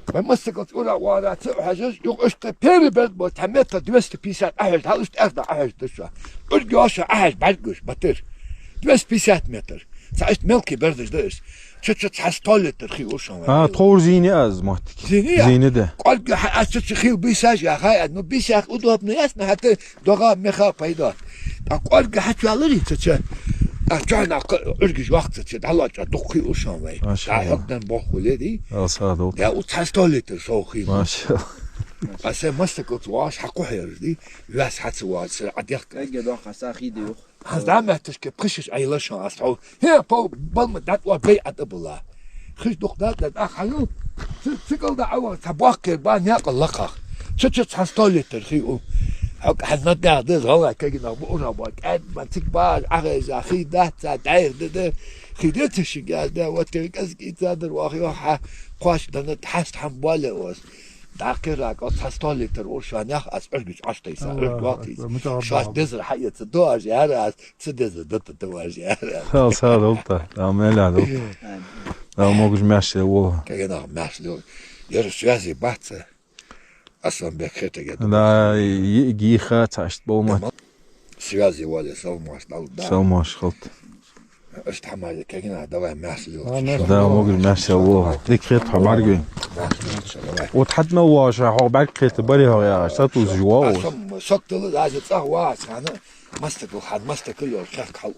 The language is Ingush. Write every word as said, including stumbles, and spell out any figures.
Вай моастагӀал цӀура вара, цӀа хьежаш, юха иштта первый берд бо, цхьа метр двести пятьдесят Ӏохьежа, хьал иштта аьрда Ӏохьежа даьша. Ӏург йоша Ӏохьежа бӀаргагуш, батир. Двести пятьдесят метр. Цхьа иштта мелкий бердаш да уж. Чу-чу цхьа сто литр хий ушан вай. А, тховр зийна аз, моттиг. Зийна я? Зийна да. КӀоарга хьа, аз чу-чу хил бийсаш я, хай, ну, бийсах удобно ясно, хӀаьта догӀа меха пайда. А кӀоарга хьачувалари цу чу. А чу нах Ӏургаш вахта цу чу, дӀалача дукха хий ушан вай. Машалла. ДӀахьокдан боху леди. Алсадул. Я у цхьа сто литр сов хий. Машалла. А се моастагӀал цӀа ваш хьакхухьераш ди. Вяс хьаца ваш, се Ӏадехка. Кайге дохка са хий ди юх. Хьан заметташка пхишаш Ӏайла шо аз хьо. Хе, пол, балма дат ва бей ат абула. Хиш дух дат дат ах хьаю. Ци-, цикл да ава, цхьа бохкер ба, някъа лакхах. Чу-чу цхьа сто литр хий у. Хьо хьанна дагӀ дез гӀалгӀай кагинах бу ура ба. КӀад ба, цик ба, Ӏохьежа, хий дац, цхьа дайр да да. Хий де тишиг яз да, вот те кӀазки цадар вах, йо, хьа, кхош дана, хьаст хьам боле оз. ДӀакхира кӀал цхьа сто литр уршанех аз Ӏургаш Ӏоштайса, Аллаху Ӏург ватийса. Акбар, мутагӀарра. Шоаш дезар хьаэца, доаш яра аз, ца дезар дата, доаш яра аз. Хал са долта, а меля долта. Амин. А могаш мяш я вола. Кагенах мяш лё. Яра связи баца. Асланбек хетаге. Да, и-, гиха цашт болма. Связи вале, салмаш дал, да. Салмаш халт. Аш тамазе кагина, давай мясо ел. А, мясо. Да, могу мясо ел. Дик хет, хьо маргви. Мясо ел, давай. Вот хьад мел ваша, хьо бӀарг хет, бари хьо я, сатуз жуа. А сом, сок тылы, даже цӀа вац, хана, моастагӀал, хьад моастагӀал ел, хьах хьал